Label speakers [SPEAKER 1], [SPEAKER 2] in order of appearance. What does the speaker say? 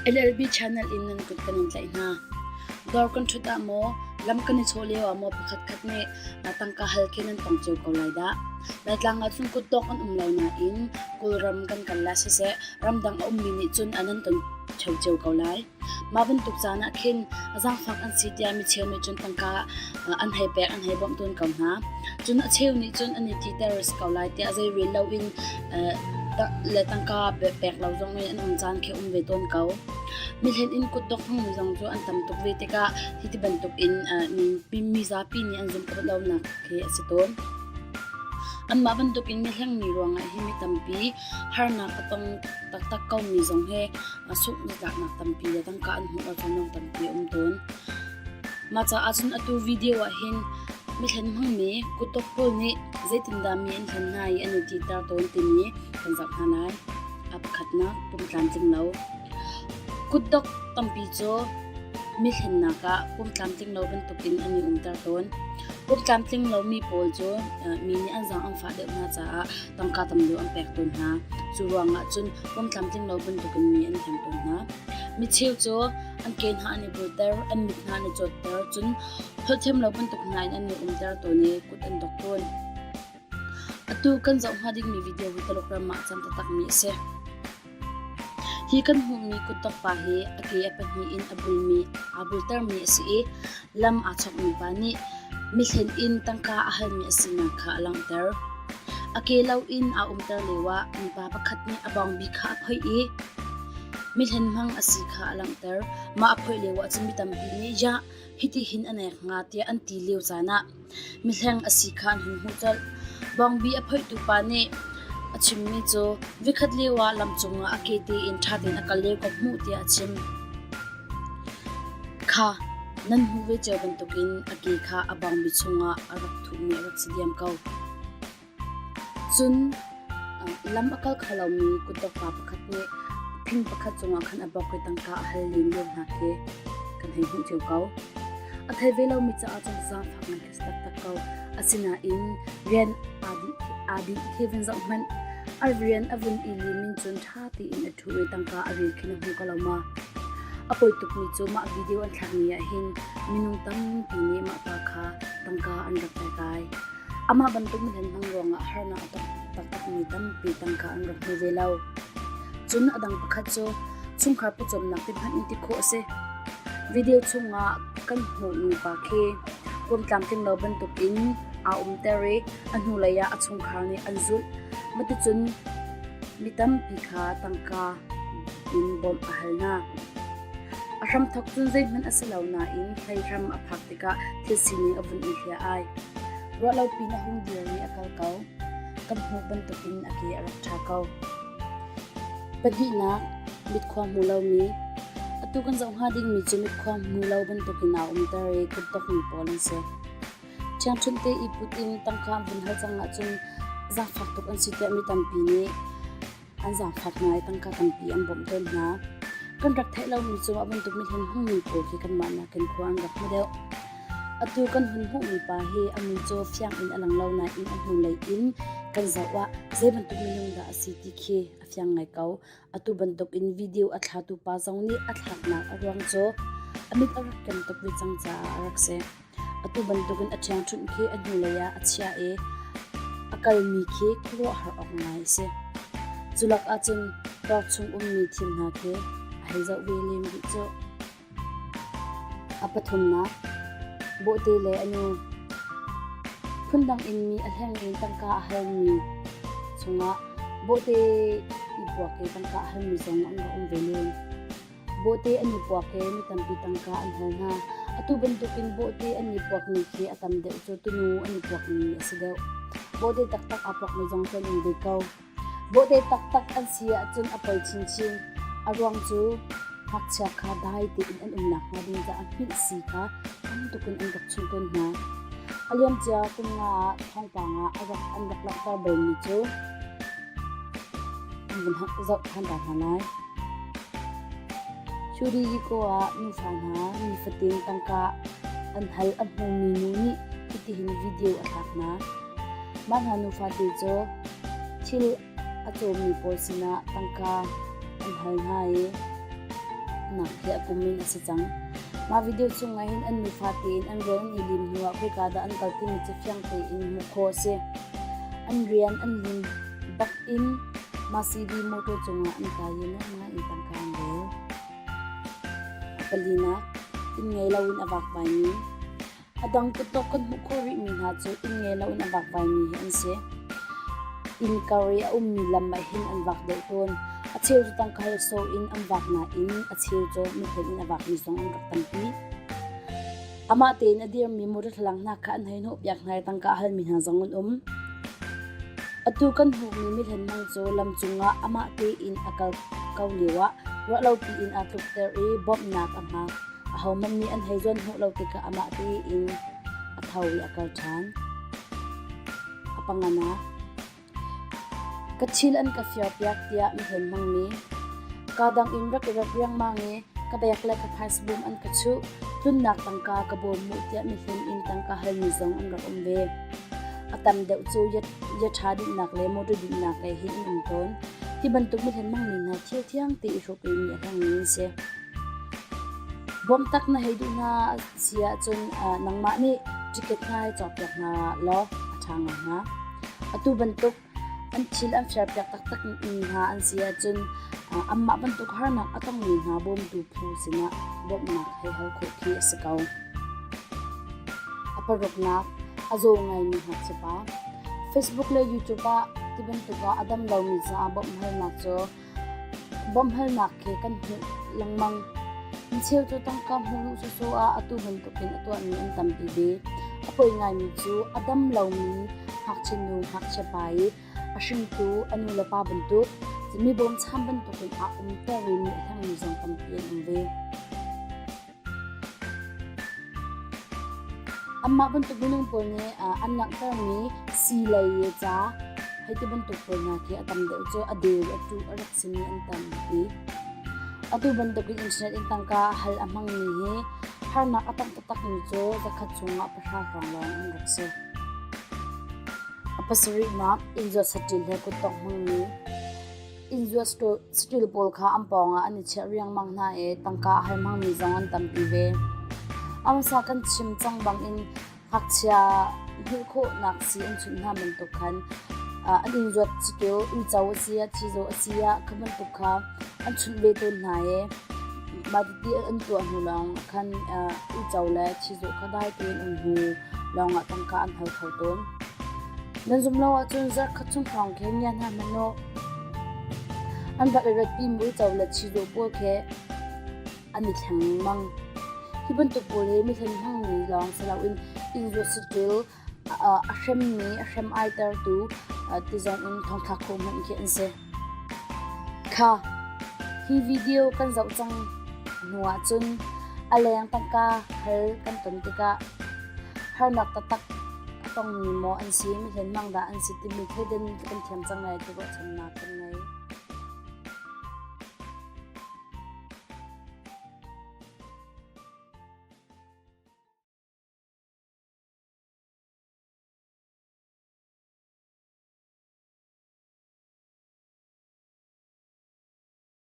[SPEAKER 1] LLB channel in nan kut kan in tlaih hna. Dawr kan ṭhut ah maw, lam kan i chawh lio ah maw pakhatkhat nih tangka hal khi nan tong cio ko lai dah. Laitlang ah cun kutdok an um lo nain Kawlram kan kal la siseh, ramdang a ummi nih cun an an ton ṭheo cio ko lai. Mah bantuk caan ah khin zaangfak an si tiah micheu nih cun tangka an hei pek an hei bawmh tawn ko hna. Cun a cheu nih cun an i titer a si ko lai tiah zei rel loin le tangka pek lo zong in an um caan khi um ve tawn ko. Mihlen in kutdok hmangmi zong cu an tam tuk ve tikah hi ti bantuk in mi zapi nih an zumh khawh lonak khi a si tawn. Anmah bantuk in mihlengmi ruangah hi mi tampi harnak a tong taktak komi zong hi sungh zatlaknak tampi le tangka an hmuh lo caan zong tampi a um tawn. Mah caah cun atu video ah hin mihlen hmangmi kutdok pawl nih zeitindah mi an hlen hna i an i titer tawn timi kan zoh hna lai. A pakhatnak pum tlamtling lo. Kutdok tampi cu mi hlennak ah pum tlamtling lo bantukin an i umter tawn. Pum tlamtling lomi pawl cu mi nih an zaang an fah deuh hna caah tangka tam deuh an pek tawn hna. Cu ruangah cun pum tlamtling lo bantukin mi an hleng tawn hna. Micheu cu an ke hna an i bulter, an mit hna an i cawtter, cun holh thiam lo bantuk hna in an i umter tawn i kut an dok tawn. Atu kan zoh hnga dingmi video hi Taluk ram ah a cang taktakmi a si. Hi kan hmuhmi kutdok pa hi a ke a pahnih in a bulmi aa bultermi a si i lam aa chawkmi pa nih mihlen in tangka a halmi a sinak kha a langhter. A ke loin aa umter lioah mipa pakhat nih a bawngbi kha a phoih i mihlen hmang a si kha a langhter. Mah a phoih lioah cun mi tampi nih "Yah, hitihin a nek hnga" tiah an ti lio caan ah Mihleng a si kha an hun hmuh colh. Bawngbi a phoihtu pa nih a chimmi cu vikhat lioah lam cungah a ke tein ṭha tein a kal lio ka hmuh tiah a chim. Kha nan hmuh ve cio bantukin a ke kha a bawngbi chungah a rak thuhmi a rak si diam ko. Cun lam a kal kho lomi kutdok pa pakhat nih thing pakhat cungah khan a bawk i tangka a hal len lio hna khi kan hei hmuh cio ko. A thei ve lomi caah cun zaangfak ngai khi si taktak ko. Asinain rian aa dih khi vun zoh hmanh. A rian a vun i lim in cun ṭha tein a ṭhu i tangka a rel khi na hmu ko lo ma? A poi tukmi cu mah video an thlakmi ah hin minung tampi nih mah pa kha tangka an rak pek ai. Amah bantuk mihlen hmang ruangah harnak a tong taktakmi tampi tangka an rak hmu ve lo. Cun a dang pakhat cu chungkhar pawcawmnak ti hmanh in ti khawh a si. Video chungah kan hmuhmi pa khi pum tlamtling lo bantukin aa umter i a hnulei ah a chungkhar nih an zulh. Maticun mi tampi kha tangka in bawmh a hal hna. A hramthawk cun zeihmanh a si lo nain hleihram a phak tikah thil sining a vun i hliah ai. Ruahlopi in a hung dir i a kal ko. Kan hmuh bantukin a ke a rak ṭha ko. Pahnihnak, mitkhua hmu lomi. Atu kan zoh hnga dingmi cu mitkhua hmu lo bantukin aa umter i kutdokmi pawl an si. Ṭhiangṭhunh te i put in tangka an vun hal cang ahcun zaangfak tuk an si tiah mi tampi nih an zaangfak hna i tangka tampi an bawmh tawn hna. Kan rak theih lomi cu mah bantuk mihlen hmangmi pawl khi kanmah nakin khua an rak hmu deuh. Atu kan hun hmuhmi pa hi a mui cu fiang in a lang lo nain a hnulei in kan zoh ah zei bantuk minung dah a si ti khi a fiang ngai ko. Atu bantuk in video a thlatu pa zong nih a thlaknak a ruang cu a mit a rak kem tuk ve cang caah a rak si. Atu bantukin a ṭhiangṭhunh khi a hnulei ah a chiah i a kalmi khi khuaruahhar awk ngai a si. Cu lak ahcun dawr chung ummi thil hna khi a hei zoh ve len rih cu. A pathumnak, bawhte le a nu. Phundang in mi a hleng in tangka a halmi chungah bawhte i puak i tangka a halmi zong an rak um ve len. Bawhte an i puak i mi tampi tangka an hal hna. Atu bantukin bawhte an i puakmi khi a tam deuh cu tunu an i puakmi a si deuh. Bawhte taktak aa puakmi zong cu an um ve ko. Bawhte taktak an si ahcun a poi chinchin. A ruang cu ngakchia kha dai tein an um nakhnga ding caah hngilh sii kha tam tuk in an rak chunh tawn hna. A liamcia kum nga ah thawngpang ah a rak an rak langhter balmi cu an vun zoh ṭhan ta hna lai. Churiyiko ah nufa hna nifatin tangka an hal a hmumi nu nih hitihin video a thlak hna. Mah hna nufa te cu thil a cawmi pawl sinah tangka an hal hna i. nak hi a kum in a si cang. Mah video chungah hin an nufa tein an rian an i lim hnuah khoika dah an kal timi cu fiang tein hmuh khawh a si. An rian an lim bak in mah CD motor cungah an kai i nuam ngai in tangka an rel. A palinak, inn ngei loin a vakvaimi. A dang kutdok kan hmuh khawh rihmi hna cu inn ngei loin a vakvaimi hi an si. Inn kar i a ummi lam ah hin an vak deuh tawn. A cheu cu tangka hal sawh in an vak nain a cheu cu mithlen in a vakmi zong an rak tampi. Amah tein a dirmi motor thlalang hna kha an hei hnawhpiak hna i tangka a halmi hna zong an um. Atu kan hmuhmi mithlen hmang cu lam cungah amah tein a kal ko lioah ruahlopi in aa tlukter i bawmhnak a hngak. Ahohmanh nih an hei zuan hnawh lo tikah amah tein a tho i a kal ṭhan. A panganak, ka thil an ka fiarpiak tiah mihlen hmangmi, kaa dang in rak i rat riangmang i ka bek le ka phaisabawm an ka chuh, tlunnak tangka ka bawm mu tiah mihlen in tangka halmi zong an rak um ve. A tam deuh cu ya ṭha dinhnak le motor dinhnak lei hi an um tawn. Hi bantuk mihlen hmangmi hna thil thiang te i hruk i mi a hlengmi an si. Bawmh tak na hei duh hna si ahcun nangmah nih ticket hna hi cawkpiak hna law a ṭha ngai hnga. Atu bantuk an thil an fiarpiak taktak mi hna an si ahcun anmah bantuk harnak a tongmi hna bawmtu phu sinah bawmhnak hei hal khawh khi a si ko. A paruknak, a zaw ngaimi ngakchia pa. Facebook le YouTube ah ti bantuk ah a dam lomi caah bawmhhalnak cu Bawmhhalnak khi kan hmuh lengmang. Micheu cu tangka hmuh duh sawsawh ah atu bantukin a tuahmi an tampi ve. A poi ngaimi cu a dam lomi ngakchia nu ngakchia pa i a hringtu a nu le pa bantuk mi bawmchan bantukin aa umter i mi a hlengmi zong tampi an um ve. Anmah bantuk minung pawl nih an langhtermi sii lei ca hei ti bantuk pawl hna khi a tam deuh cu a deu a ṭuh a rak simi an tampi. Atu bantukin internet in tangka hal a hmangmi hi harnak a tam taktakmi cu zakhat chungah pahra hrawng lawng an rak si. A pasarihnak innzuat saṭil he kuttongh hmangmi Innzuat saṭil pawl kha an pawngah an i chiah riangmang hna i tangka a hal hmangmi zong an tampi ve. A hmasa kan chim cang bangin ngakchia hmuh khawhnak sii an chunh hna bantuk khan an innzuat saṭil uico a si ah chizaw a si ah kha bantuk kha an chunh ve tawn hna i mah ti an tuah hnu lawng khan uico le chizaw kha dai tein um hnu lawngah tangka an hal kho tawn. Nan zumh lo ahcun zarhkhat chung hrawng khi ngia hna hmanh u. An rak i ratpi muico le chizawh pawl khi an i thleng lengmang. Hi bantuk pawl hi mihlen hmangmi lawng si loin innzuat saṭil a hremmi, a hrem aitertu ti zong in thongthlak khawh hmanh khi an si. Kha, hi video kan zoh cang hnu ahcun a leng tangka hal kan ton tikah harnak taktak a tongmi maw an si, mihlen mang dah an si timi thleidan kan thiam cang lai ti ruahchannak kan ngei.